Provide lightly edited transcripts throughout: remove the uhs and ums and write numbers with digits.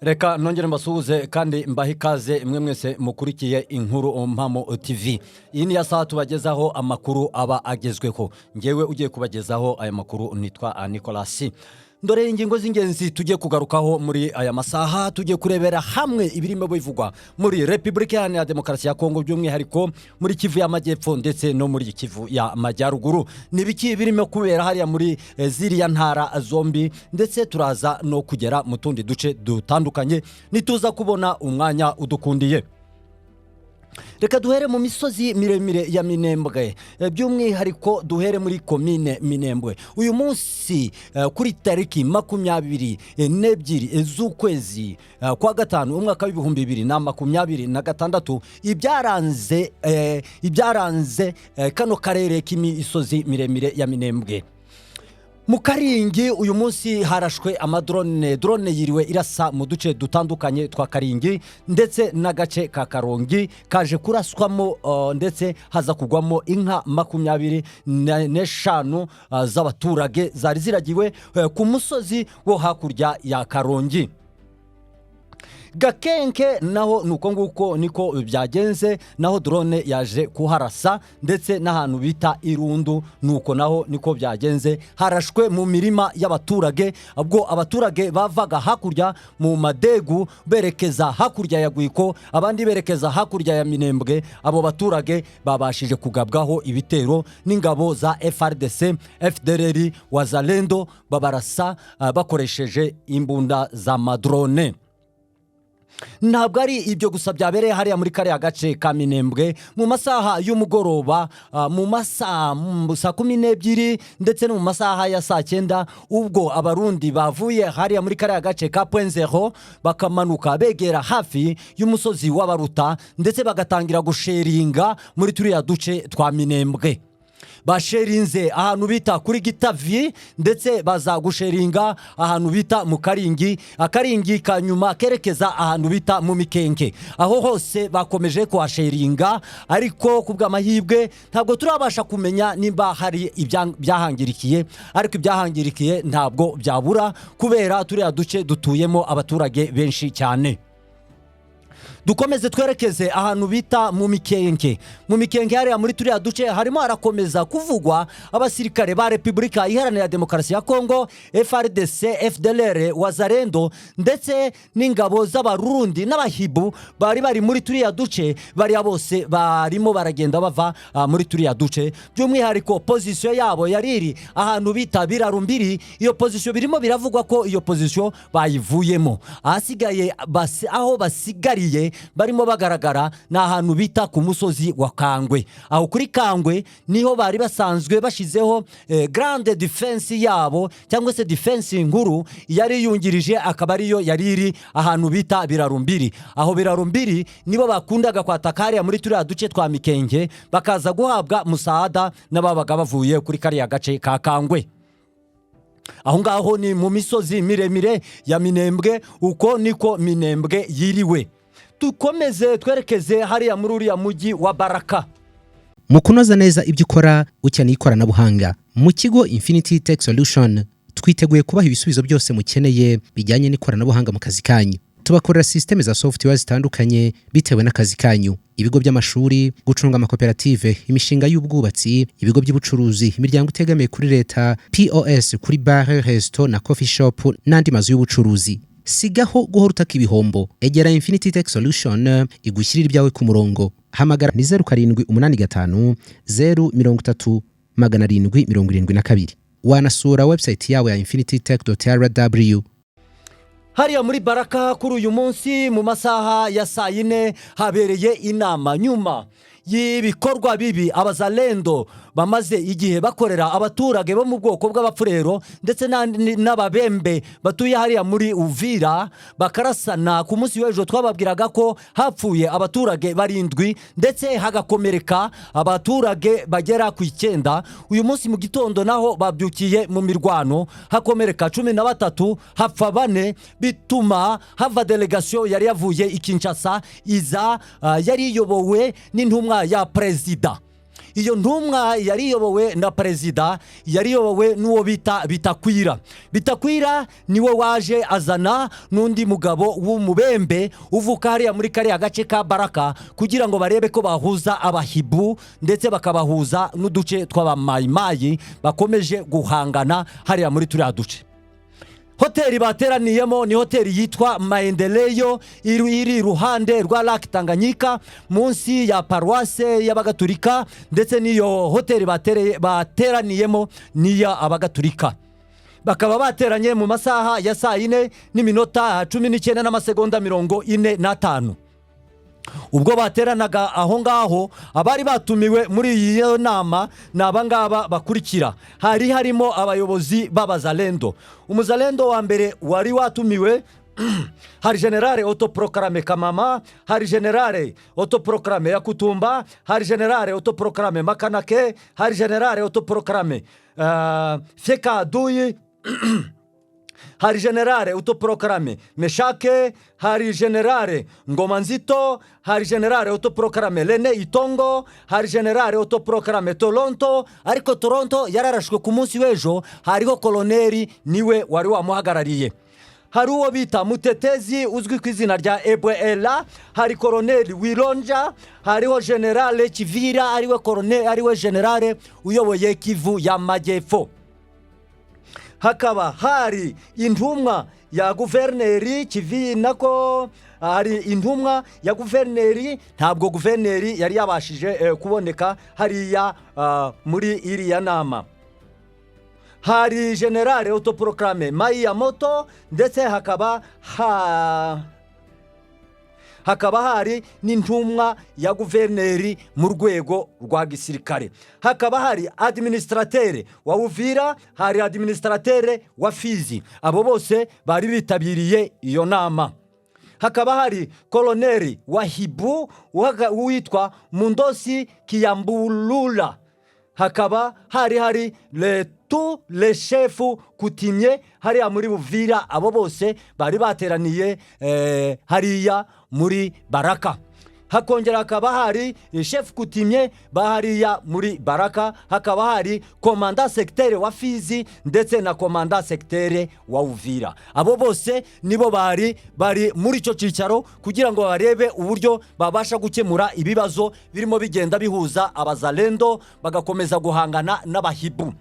Reka nongere mbasuhuze kandi mbahe ikaze mwe mwese mukurikiye Inkuru Mpamo TV. Iyi ni ya saha tubagezaho amakuru aba agezweho. Ngewe ugiye kubagezaho aya makuru nitwa Nicolasi. Dore ingingo z'ingenzi tugiye kugarukaho muri aya masaha. Tugiye kurebera hamwe ibirimo bivugwa muri Repubulika Iharanira Demokarasi ya Kongo, by'umwihariko muri Kivu y'Amajyepfo ndetse no muri Kivu y'Amajyaruguru. Ni ibiki birimo kubera hariya muri ziriya ntara zombi? Ndetse turaza no kugera mu tundi duce dutandukanye nituza kubona umwanya udukundiye. Reka duhere mu misozi miremire ya Minembwe, by'umwihariko duhere muri komine Minembwe. Uyu munsi kuri tariki 22 z'ukwezi kwa gatanu, umwaka w'2026, ibyaranze kano karere k'imisozi miremire ya Minembwe mu Karingi: uyu munsi harashwe amadrone. Drone yiriwe irasa mu duce dutandukanye twa Karingi, ndetse n'agace ka Karongi kaje kuraswamo, ndetse haza kugwamo inka 25 z'abaturage zari ziragiwe ku musozi wo hakurya ya Karongi. Gakenke naho ni uko nguko niko byagenze, naho drone yaje kuharasa, ndetse n'ahantu bita Irundu nuko naho niko byagenze, harashwe mu mirima y'abaturage ubwo abaturage bavaga hakurya mu Madegu berekeza hakurya ya Gwiko, abandi berekeza hakurya ya Minembwe. Abo baturage babashije kugabwaho ibitero n'ingabo za FARDC, FDLR, Wazalendo, babarasa bakoresheje imbunda za madrone. Ntabwo ari ibyo gusa byabereye hariya muri kariya gace ka Minembwe. Mu masaha y'umugoroba, mu masaha saa 12 ndetse no mu masaha ya saa 9, ubwo Abarundi bavuye hariya muri kariya gace ka Point Zéro bakamanuka begera hafi y'umusozi w'Abaruta, ndetse bagatangira gusheringa muri turiya duce twa Minembwe, basherinze ahantu bita kuri Gitavi, ndetse baza gusheringa ahantu bita mu Karingi, Akaringi ka nyuma kerekeza ahantu bita mu Mikenke. Aho hose bakomeje kuhasheringa, ariko ku bw'amahirwe ntabwo turabasha kumenya nimba hari byahangirikiye, ariko ibyahangirikiye ntabwo byabura kubera turiya duce dutuyemo abaturage benshi cyane. Dukomeze twerekeze ahantu bita mu Mikenke. Mu Mikenke hariya muri turiya duce harimo harakomeza kuvugwa abasirikare ba Repubulika Iharanira Demokarasi ya Kongo, FARDC, FDLR, Wazalendo, ndetse n'ingabo z'Abarundi n'Abahibu bari bari muri turiya duce. Bariya bose barimo baragenda bava muri turiya duce. By'umwihariko position yabo yari iri ahantu bita Birarumbiri. Iyo position birimo biravugwa ko iyo position bayivuyemo. Ahasigaye aho basigariye barimo bagaragara ni ahantu bita ku musozi wa Kangwe. Aho kuri Kangwe niho bari basanzwe bashyizeho grande défense yabo, cyangwa se défense nkuru yari yungirije, akaba ariyo yari iri ahantu bita Birarumbiri. Aho Birarumbiri nibo bakundaga kwataka hariya muri turiya duce twa Mikenge, bakaza guhabwa musaada n'ababaga bavuye kuri kariya gace ka Kangwe. Aho ngaho ni mu misozi miremire ya Minembwe. Uko niko Minembwe yiriwe. Dukomeze twerekeze hariya muri uriya mujyi wa Baraka. Mu kunoza neza ibyo ukora ukeneye ikoranabuhanga. Mu kigo Infinity Tech Solution twiteguye kubaha ibisubizo byose mukeneye bijyanye n'ikoranabuhanga mu kazi kanyu. Tubakorera sisiteme za software zitandukanye bitewe n'akazi kanyu: ibigo by'amashuri, gucunga amakoperative, imishinga y'ubwubatsi, ibigo by'ubucuruzi, imiryango itegamiye kuri leta, POS kuri bar, resto na coffee shop n'andi mazu y'ubucuruzi. Sigaho guhora utaka ibihombo, egera Infinity Tech Solution igushyirira ibyawe ku murongo. Hamagara ni 0785 030 772. Wanasura website yawe ya infinitytech.rw. Hariya muri Baraka, kuri uyu munsi mu masaha ya saa 4 habereye inama nyuma y'ibikorwa bibi Abazalendo bamaze igihe bakorera abaturage bo mu bwoko bw'Abapfurero ndetse n'Ababembe batuye hariya muri Uvira, bakarasana. Ku munsi w'ejo twababwiraga ko hapfuye abaturage barindwi, ndetse hagakomereka abaturage bagera ku 9. Uyu munsi mu gitondo naho babyukiye mu mirwano, hakomereka 13, hapfa bane, bituma hava délégation yari yavuye i Kinshasa iza, yari iyobowe n'intumwa ya perezida. Iyo ntumwa yari iyobowe na perezida, yari iyobowe n'uwo bita Bitakwira. Bitakwira niwe waje azana n'undi mugabo w'umubembe uvuka hariya muri kariya gace ka Baraka, kugira ngo barebe ko bahuza abahibu ndetse bakabahuza n'uduce tw'abamayimayi bakomeje guhangana hariya muri turiya duce. Hoteli bateraniyemo ni hoteli yitwa Maendeleo, iri iruhande rwa Lake Tanganyika, munsi ya paruwase y'Abagatulika, ndetse n'iyo hoteli bateraniyemo niya Abagatulika. Bakaba bateranye mu masaha ya saa 4 n'iminota 19 n'amasegonda 45. Ubwo bateranaga aho ngaho, abari batumiwe muri iyi nama ni abangaba bakurikira. Hari harimo abayobozi b'abazalendo. Umuzalendo wa mbere wari watumiwe hari général autoproclamé Kamama, hari général autoproclamé Yakutumba, hari général autoproclamé Makanake, hari général autoproclamé Fekaduyi, hari général autoproclamé Meshake, hari général Ngoma Nzito, hari général autoproclamé Rene Itongo, hari général autoproclamé Toronto, ariko Toronto yararashwe ku munsi w'ejo, hariho koloneli niwe wari wamuhagarariye. Hari uwo bita Mutetezi uzwi ku izina rya Ebwela, hari koroneli Wironja, hariho général Kivira, ariwe koroneli, ariwe général uyoboye Kivu y'Amajyepfo. Hakaba hari intumwa ya guverineri Kivi, nako hari intumwa ya guverineri. Ntabwo guverineri yari yabashije kuboneka hariya muri iriya nama. Hari général autoproclamé Mayiyamoto, ndetse hakaba hari n'intumwa ya guverineri mu rwego rwa gisirikare. Hakaba hari administrateur wa Uvira, hari administrateur wa Fizi. Abo bose bari bitabiriye iyo nama. Hakaba hari koloneli wa Hibu witwa Mundosi Kiyambulula. Hakaba hari tous les chefs coutumiers hariya muri Buvira. Abo bose bari bateraniye hariya muri Baraka. Hakongera hakaba hari chef coutumier ba hariya muri Baraka. Hakaba hari commandant secteur wa Fizi ndetse na commandant secteur wa Uvira. Abo bose nibo bari bari muri icyo cyicaro kugira ngo barebe uburyo babasha gukemura ibibazo birimo bigenda bihuza abazalendo bagakomeza guhangana n'abahibu.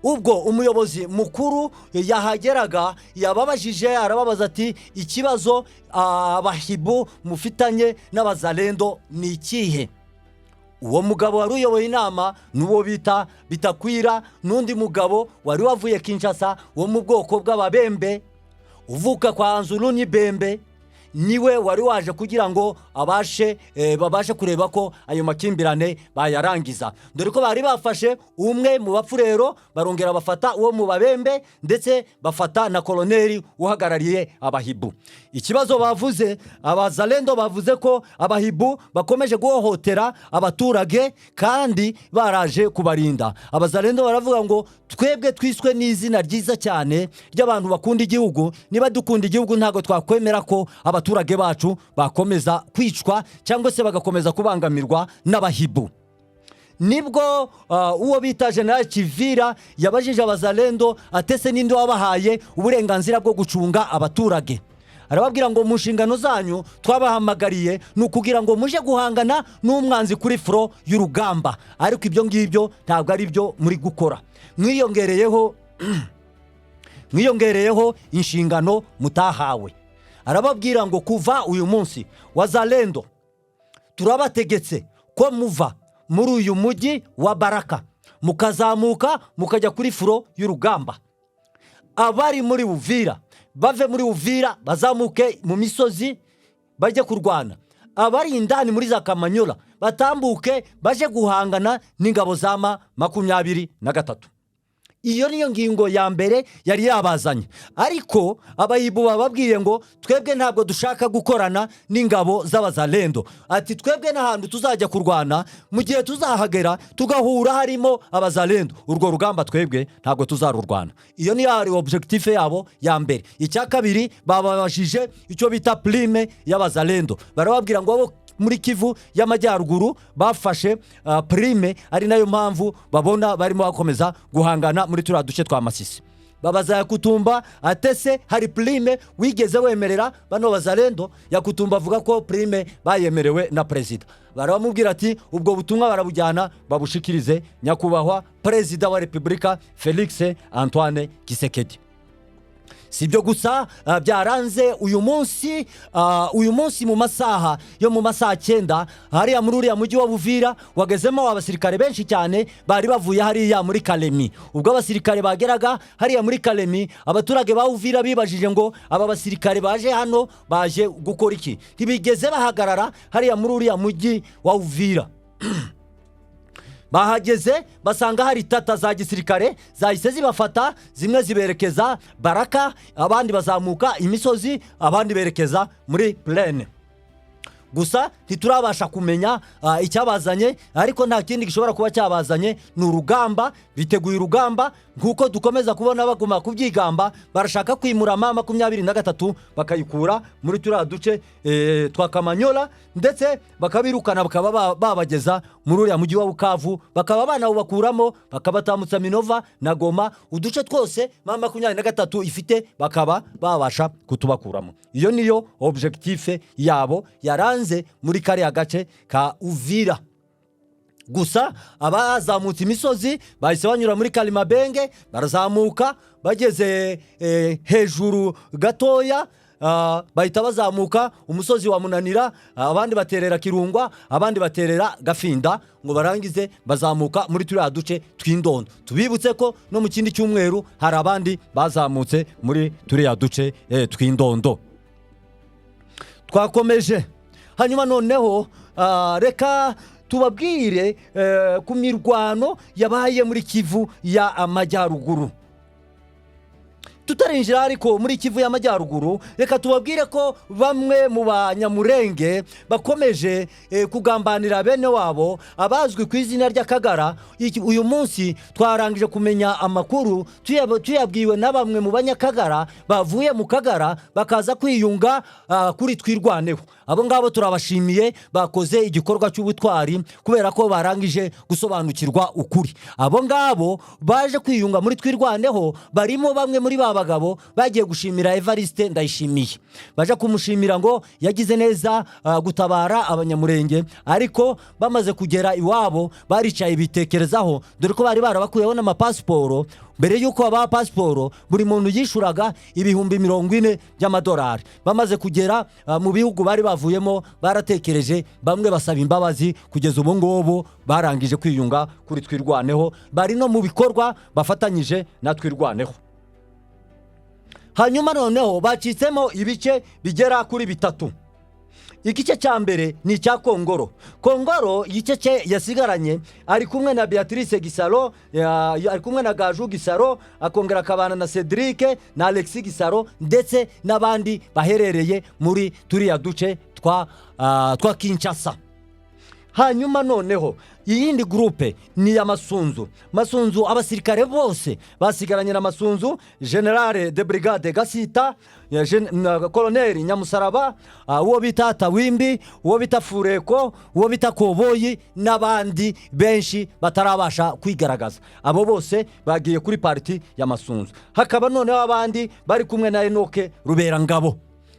Ubwo umuyobozi mukuru yahageraga, yababajije, arababaza ati: "Ikibazo abahibu mufitanye n'abazalendo ni ikihe?" Uwo mugabo wari uyoboye inama n'uwo bita Bitakwira n'undi mugabo wari wavuye Kinshasa wo mu bwoko bw'ababembe, uvuka kwa Nzuruni Bembe, niwe wari waje kugira ngo abashe babashe kureba ko ayo makimbirane bayarangiza, dore ko bari bafashe umwe mu bapfurero, barongera bafata uwo mu babembe, ndetse bafata na koloneli uhagarariye abahibu. Ikibazo bavuze, abazalendo bavuze ko abahibu bakomeje guhohotera abaturage kandi baraje kubarinda. Abazalendo baravuga ngo: "Twebwe twiswe n'izina ryiza cyane ry'abantu bakunda igihugu. Niba dukunda igihugu, ntabwo twakwemera ko abaturage bacu bakomeza kwicwa cyangwa se bagakomeza kubangamirwa n'abahibu." Nibwo uwo bita General Kivira yabajije abazalendo atese: "Ninde wabahaye uburenganzira bwo gucunga abaturage?" Arababwira ngo: "Mu nshingano zanyu twabahamagariye ni ukugira ngo muje guhangana n'umwanzi kuri front y'urugamba, ariko ibyo ngibyo ntabwo ari byo muri gukora. Mwiyongereyeho inshingano mutahawe." Arababwira ngo: "Kuva uyu munsi, wazalendo, turabategetse ko muva muri uyu mujyi wa Baraka mukazamuka mukajya kuri front y'urugamba. Abari muri Uvira bave muri Uvira bazamuke mu misozi bajye kurwana. Abari indani muri za Kamanyola batambuke baje guhangana n'ingabo za M23." Iyo niyo ngingo ya mbere yari yabazanye. Ariko abayibu bababwiye ngo: "Twebwe ntabwo dushaka gukorana n'ingabo z'abazalendo." Ati: "Twebwe n'ahantu tuzajya kurwana, mu gihe tuzahagera tugahura harimo abazalendo, urwo rugamba twebwe ntabwo tuzarurwana." Iyo niyo hari objectif yabo ya mbere. Icya kabiri, bababajije icyo bita prime y'abazalendo. Barababwira ngo abo Muri Kivu y'Amajyaruguru bafashe prime, ari nayo mpamvu babona barimo bakomeza guhangana muri turiya duce twa Masisi. Babaza Yakutumba atese hari prime wigeze wemerera bano Bazalendo? Yakutumba avuga ko prime bayemerewe na perezida. Baramubwira ati ubwo butumwa barabujyana babushikirize nyakubahwa Perezida wa Repubulika Felix Antoine Tshisekedi. Si ibyo gusa byaranze uyu munsi. Uyu munsi mu masaha yo mu masaha 9, hariya muri uriya mujyi wa Buvira wagezemo abasirikare benshi cyane bari bavuye hariya muri Kalemi. Ubwo abasirikare bageraga hariya muri Kalemi, abaturage ba Uvira bibajije ngo aba basirikare baje hano baje gukora iki? Ntibigeze bahagarara hariya muri uriya mujyi wa Uvira. Bahageze basanga hari tata za gisirikare zahise zibafata, zimwe ziberekeza Baraka, abandi bazamuka imisozi, abandi berekeza muri plaine. Gusa ntiturabasha kumenya icyabazanye, ariko nta kindi gishobora kuba cyabazanye, ni urugamba. Biteguye urugamba nk'uko dukomeza kubona baguma kubyigamba. Barashaka kwimura M23 bakayikura muri turiya duce twa Kamanyola, ndetse bakabirukana, bakaba babageza muri uriya mujyi wa Bukavu, bakaba banawubakuramo, bakabatambutsa Minova na Goma. Uduce twose M23 ifite bakaba babasha kutubakuramo. Iyo niyo objectif yabo yaranze muri kariya gace ka Uvira. Gusa abazamutse imisozi bahise banyura muri Kalimabenge, barazamuka, bageze hejuru gatoya, bahita bazamuka umusozi wa Munanira, abandi baterera Kirungwa, abandi baterera Gafinda, ngo barangize bazamuka muri turiya duce tw'Indondo. Tubibutse ko no mu kindi cyumweru hari abandi bazamutse muri turiya duce tw'Indondo. Twakomeje. Hanyuma noneho reka tubabwire ku mirwano yabaye muri Kivu ya Amajyaruguru. Tutarinjira ariko muri Kivu y'Amajyaruguru, reka tubabwire ko bamwe mu Banyamurenge bakomeje kugambanira bene wabo abazwi ku izina ry'Akagara. Uyu munsi twarangije kumenya amakuru, tuyabwiwe na bamwe mu Banyakagara bavuye mu Kagara bakaza kwiyunga kuri Twirwaneho. Abo ngabo turabashimiye, bakoze igikorwa cy'ubutwari kubera ko barangije gusobanukirwa ukuri. Abo ngabo baje kwiyunga muri Twirwaneho barimo bamwe muri ba bagabo bagiye gushimira Evariste Ndayishimiye, baje kumushimira ngo yagize neza gutabara Abanyamurenge. Ariko bamaze kugera iwabo baricaye bitekerezaho, dore ko bari barabakuyeho n'amapasiporo. Mbere y'uko babaha pasiporo, buri muntu yishuraga 40,000 by'amadolari. Bamaze kugera mu bihugu bari bavuyemo, baratekereje, bamwe basaba imbabazi. Kugeza ubu ngubu barangije kwiyunga kuri Twirwaneho, bari no mu bikorwa bafatanyije na Twirwaneho. Hanyuma noneho bacitsemo ibice bigera kuri bitatu. Igice cya mbere ni icya Kongoro. Kongoro igice cye yasigaranye, ari kumwe na Beatrice Gisaro, ari kumwe na Gaju Gisaro, akongera akabana na Cedric na Alexis Gisaro, ndetse n'abandi baherereye muri turiya duce twa Kinshasa. Hanyuma noneho iyindi groupe ni iya Masunzu. Masunzu, abasirikare bose basigaranye na Masunzu: général de brigade Gasita, colonel Nyamusaraba, uwo bita Tawimbi, uwo bita Fureko, uwo bita Koboyi n'abandi benshi batarabasha kwigaragaza. Abo bose bagiye kuri partie ya Masunzu. Hakaba noneho abandi bari kumwe na Enoke Ruberangabo.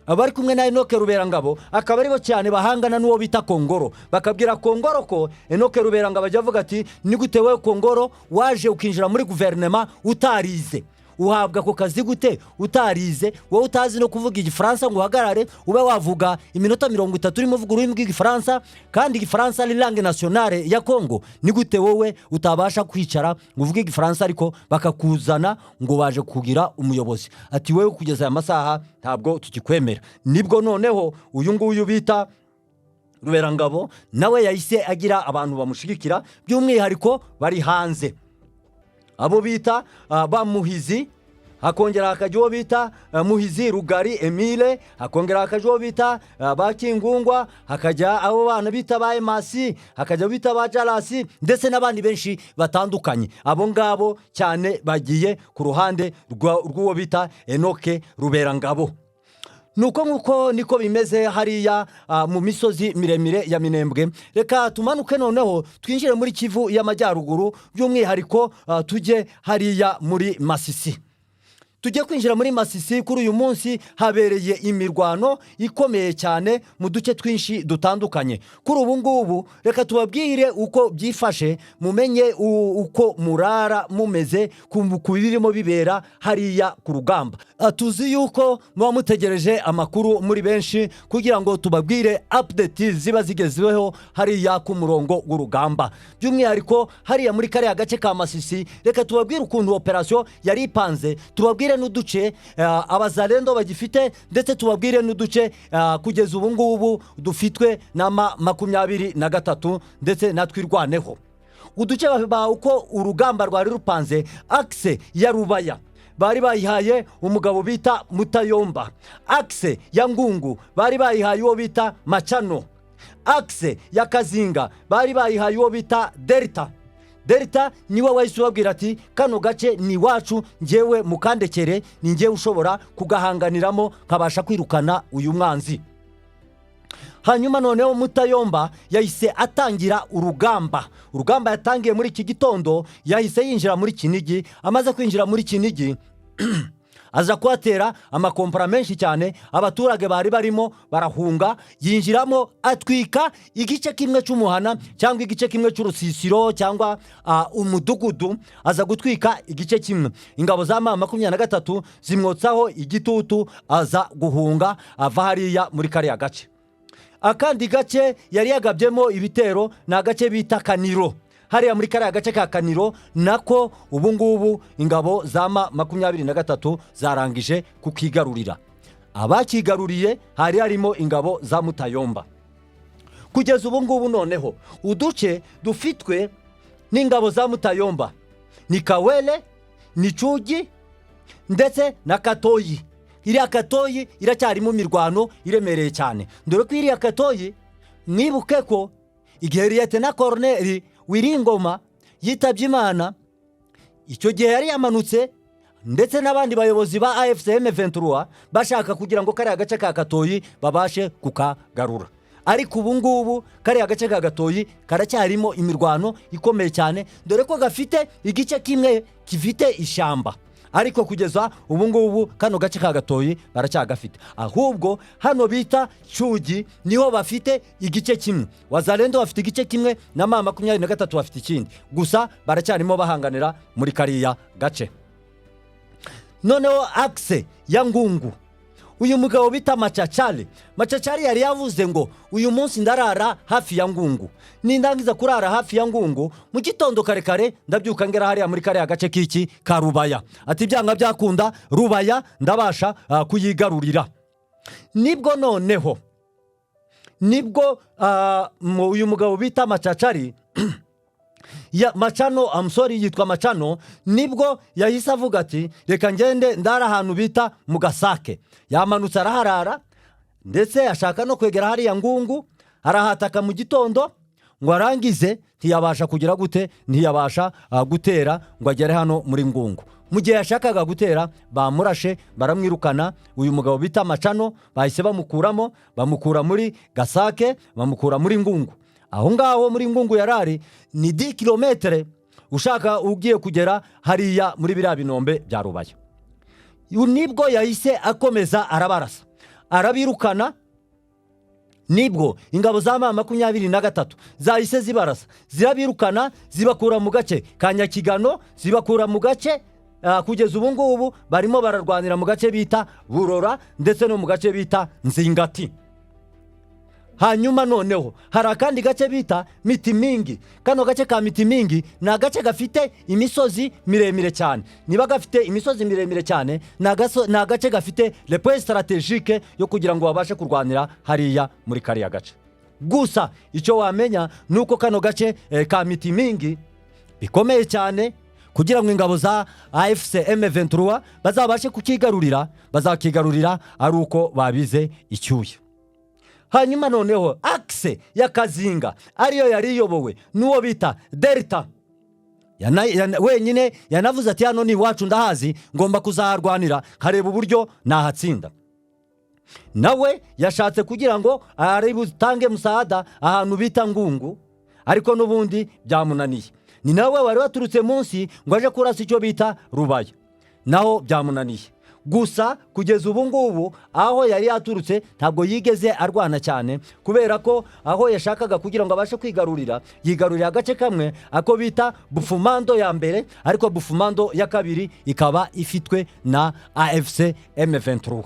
Abari kumwe na Enoke Ruberangabo akaba aribo cyane bahangana n'uwo bita Kongoro. Bakabwira Kongoro ko Enoke Ruberangabo ajya avuga ati: "Ni gute wowe Kongoro waje ukinjira muri guverinoma utarize? Uhabwa ako kazi gute utarize? Wowe utazi no kuvuga Igifaransa ngo uhagarare ube wavuga iminota 30 urimo uvuga ururimi rw'Igifaransa, kandi Igifaransa ari langue nationale ya Kongo. Ni gute wowe utabasha kwicara ngo uvuge Igifaransa, ariko bakakuzana ngo baje kugira umuyobozi?" Ati: "Wowe kugeza aya masaha ntabwo tukikwemera." Nibwo noneho uyu nguyu bita Ruberangabo nawe yahise agira abantu bamushyigikira, by'umwihariko bari hanze, abo bita ba Muhizi, hakongera hakajya uwo bita Muhizi Rugari Emile, hakongera hakajya uwo bita ba Kingungwa, hakajya abo bana bita ba Emasi, hakajya abo bita ba Jarasi, ndetse n'abandi benshi batandukanye. Abo ngabo cyane bagiye ku ruhande rw'uwo bita Enoke Ruberangabo. Nuko nguko niko bimeze hariya mu misozi miremire ya Minembwe. Reka tumanuke noneho twinjire muri Kivu y'Amajyaruguru, by'umwihariko tujye hariya muri Masisi. Tujye kwinjira muri Masisi. Kuri uyu munsi habereye imirwano ikomeye cyane mu duce twinshi dutandukanye. Kuri ubu ngubu reka tubabwire uko byifashe, mumenye uko murara mumeze ku birimo bibera hariya ku rugamba. Tuzi yuko muba mutegereje amakuru muri benshi kugira ngo tubabwire update ziba zigezweho hariya ku murongo w'urugamba, by'umwihariko hariya muri kariya gace ka Masisi. Reka tubabwire ukuntu operasiyo yari ipanze, tubabwire n'uduce abazalendo bagifite, ndetse tubabwire n'uduce kugeza ubu ngubu dufitwe na M23 ndetse na Twirwaneho. Uduce uko urugamba rwari rupanze: axe ya Rubaya bari bayihaye umugabo bita Mutayomba, axe ya Ngungu bari bayihaye uwo bita Macano, axe ya Kazinga bari bayihaye uwo bita Delta. Delta niwe wahise ubabwira ati: "Kano gace ni iwacu, ngewe mukandekere, ni ngewe ushobora kugahanganiramo nkabasha kwirukana uyu mwanzi." Hanyuma noneho Mutayomba yahise atangira urugamba. Urugamba yatangiye muri iki gitondo, yahise yinjira muri Kinigi. Amaze kwinjira muri Kinigi, aza kuhatera amakompara menshi cyane, abaturage bari barimo barahunga. Yinjiramo atwika igice kimwe cy'umuhana cyangwa igice kimwe cy'urusisiro cyangwa umudugudu, aza gutwika igice kimwe. Ingabo za M23 zimwotsaho igitutu, aza guhunga ava hariya muri kariya gace. Akandi gace yari yagabyemo ibitero ni agace bita Kaniro. Hariya muri kariya gace ka Kaniro nako ubu ngubu ingabo za M23 zarangije kukigarurira. Abakigaruriye hari harimo ingabo za Mutayomba. Kugeza ubu ngubu noneho uduce dufitwe n'ingabo za Mutayomba ni Kawele, ni Cugi ndetse na Katoyi. Iriya Katoyi iracyarimo imirwano iremereye cyane, dore ko iriya Katoyi, mwibuke ko igihe Liyetena Koroneri Wiringoma yitabye Imana, icyo gihe yari yamanutse ndetse n'abandi bayobozi ba AFC M23 bashaka kugira ngo kariya gace ka Katoyi babashe kukagarura. Ariko ubu ngubu kariya gace ka Gatoyi karacyarimo imirwano ikomeye cyane, dore ko gafite igice kimwe gifite ishyamba. Ariko kugeza ubu ngubu kano gace ka Gatoyi baracyagafite. Ahubwo hano bita Cyugi niho bafite igice kimwe, Wazalendo bafite igice kimwe na M23 bafite ikindi, gusa baracyarimo bahanganira muri kariya gace. Noneho axe ya Ngungu, uyu mugabo bita Macacari, Macacari yari yavuze ngo: "Uyu munsi ndarara hafi ya Ngungu, nindangiza kurara hafi ya Ngungu, mu gitondo kare kare ndabyuka ngera hariya muri kariya gace k'iki ka Rubaya." Ati: "Byanga byakunda Rubaya ndabasha kuyigarurira." Nibwo noneho nibwo uyu mugabo bita Macacari ya Macano, amusori, yitwa Macano, nibwo yahise avuga ati: "Reka ngende ndara ahantu bita mu Gasake." Yamanutse araharara, ndetse ashaka no kwegera hariya Ngungu, arahataka mu gitondo ngo arangize. Ntiyabasha kugira gute? Ntiyabasha gutera ngo agere hano muri Ngungu. Mu gihe yashakaga gutera bamurashe, baramwirukana. Uyu mugabo bita Macano bahise bamukuramo, bamukura muri Gasake, bamukura muri Ngungu. Aho ngaho muri Ngungu yarari ni 10 kilometere ushaka ugiye kugera hariya muri biriya binombe bya Rubaya. Nibwo yahise akomeza arabarasa, arabirukana. Nibwo ingabo za M23 zahise zibarasa, zirabirukana, zibakura mu gace ka Nyakigano, zibakura mu gace kugeza ubu ngubu barimo bararwanira mu gace bita Burora ndetse no mu gace bita Nzingati. Hanyuma noneho hari akandi gace bita Mitimingi. Kano gace ka Mitimingi ni agace gafite imisozi miremire cyane. Niba gafite imisozi miremire cyane, ni agace gafite le point stratégique yo kugira ngo babashe kurwanira hariya muri kariya gace. Gusa icyo wamenya ni uko kano gace ka Mitimingi bikomeye cyane kugira ngo ingabo za AFC M23 bazabashe kukigarurira. Bazakigarurira ari uko babize icyuya. Hanyuma noneho axe ya Kazinga ariyo yari iyobowe n'uwo bita Delta wenyine, yanavuze ati: "Hano ni iwacu, ndahazi, ngomba kuzaharwanira nkareba uburyo nahatsinda." Nawe yashatse kugira ngo ari butange musaada ahantu bita Ngungu, ariko n'ubundi byamunaniye. Ni nawe wari waturutse munsi ngo aje kurasa icyo bita Rubaya, naho byamunaniye. Gusa kugeza ubu ngubu aho yari yaturutse ntabwo yigeze arwana cyane, kubera ko aho yashakaga kugira ngo abashe kwigarurira, yigarurira agace kamwe ako bita Bufumando ya mbere, ariko Bufumando ya kabiri ikaba ifitwe na AFC M23.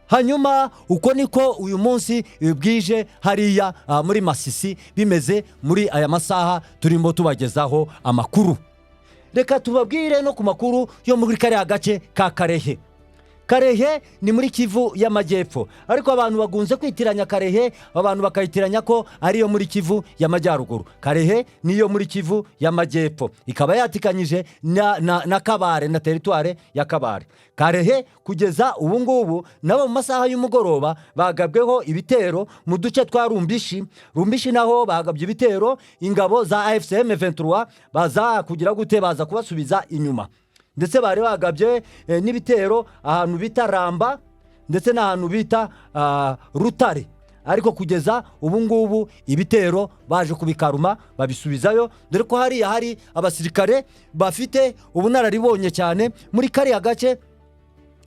Hanyuma uko niko uyu munsi bwije hariya muri Masisi bimeze muri aya masaha turimo tubagezaho amakuru. Reka tubabwire no ku makuru yo muri kariya gace ka Karehe. Karehe ni muri Kivu y'Amajyepfo, ariko abantu bagunze kwitiranya Karehe, abantu bakayitiranya ko ariyo muri Kivu y'Amajyaruguru. Karehe niyo muri Kivu y'Amajyepfo, ikaba yatikanyije na Kabare, na teritware ya Kabare. Karehe kugeza ubu ngubu nabo mu masaha y'umugoroba bagabweho ibitero mu duce twa Rumbishi. Rumbishi naho bagabye ibitero, ingabo za AFC M23 baza kugira gute? Baza kubasubiza inyuma. Ndetse bari bagabye n'ibitero ahantu bita Ramba ndetse n'ahantu bita Rutare, ariko kugeza ubu ngubu ibitero baje kubikaruma babisubizayo, dore ko hariya hari abasirikare bafite ubunararibonye cyane muri kariya gace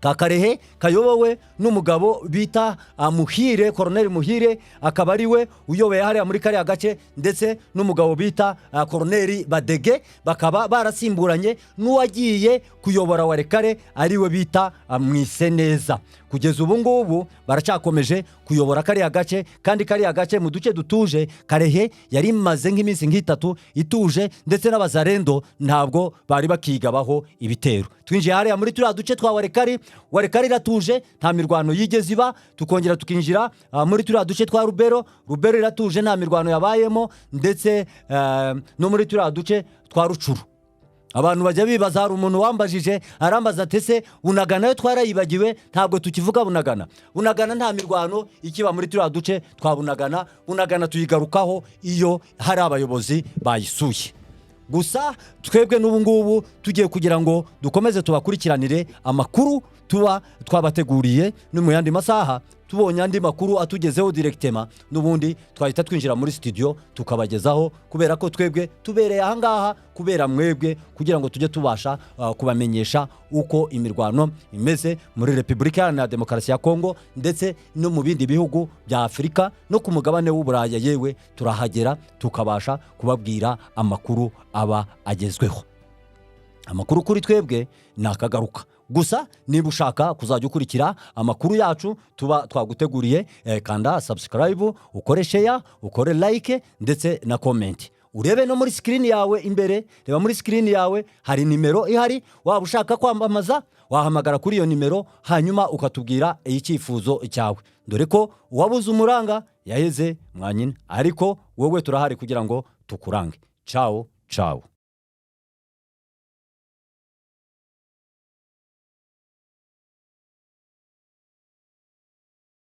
ka Karehe, kayobowe n'umugabo bita Muhire, Koroneri Muhire, akaba ari we uyoboye hariya muri kariya gace, ndetse n'umugabo bita Koroneri Badege, bakaba barasimburanye n'uwagiye kuyobora Walikale, ari we bita Mwiseneza. Kugeza ubu ngubu baracyakomeje kuyobora kariya gace, kandi kariya gace mu duce dutuje. Karehe yari imaze nk'iminsi nk'itatu ituje, ndetse n'abazarendo ntabwo bari bakigabaho ibitero. Twinjiye hariya muri turiya duce twa Walikale, Walikale iratuje, nta mirwano yigeze iba. Tukongera tukinjira muri turiya duce twa Rubero, Rubero iratuje, nta mirwano yabayemo, ndetse no muri turiya duce twa Rutshuru. Abantu bajya bibaza, hari umuntu wambajije arambaza ati: "Ese Bunagana yo twarayibagiwe, ntabwo tukivuga Bunagana?" Bunagana nta mirwano ikiba muri turiya duce twa Bunagana. Bunagana tuyigarukaho iyo hari abayobozi bayisuye. Gusa twebwe n'ubu ngubu tugiye kugira ngo dukomeze tubakurikiranire amakuru tuba twabateguriye, no mu yandi masaha tubonye andi makuru atugezeho directement, n'ubundi twahita twinjira muri studio tukabagezaho, kubera ko twebwe tubereye ahangaha kubera mwebwe, kugira ngo tujye tubasha kubamenyesha uko imirwano imeze muri Repubulika Iharanira Demokarasi ya Kongo, ndetse no mu bindi bihugu bya Afurika, no ku mugabane w'Uburaya. Yewe turahagera tukabasha kubabwira amakuru aba agezweho. Amakuru kuri twebwe ni akagaruka. Gusa niba ushaka kuzajya ukurikira amakuru yacu tuba twaguteguriye, kanda subscribe, ukore share, ukore like ndetse na comment. Urebe no muri screen yawe imbere, reba muri screen yawe hari nimero ihari. Waba ushaka kwamamaza, wahamagara kuri iyo nimero, hanyuma ukatubwira icyifuzo cyawe, dore ko uwabuze umuranga yaheze mwanyina, ariko wowe turahari kugira ngo tukurange. Ciao ciao.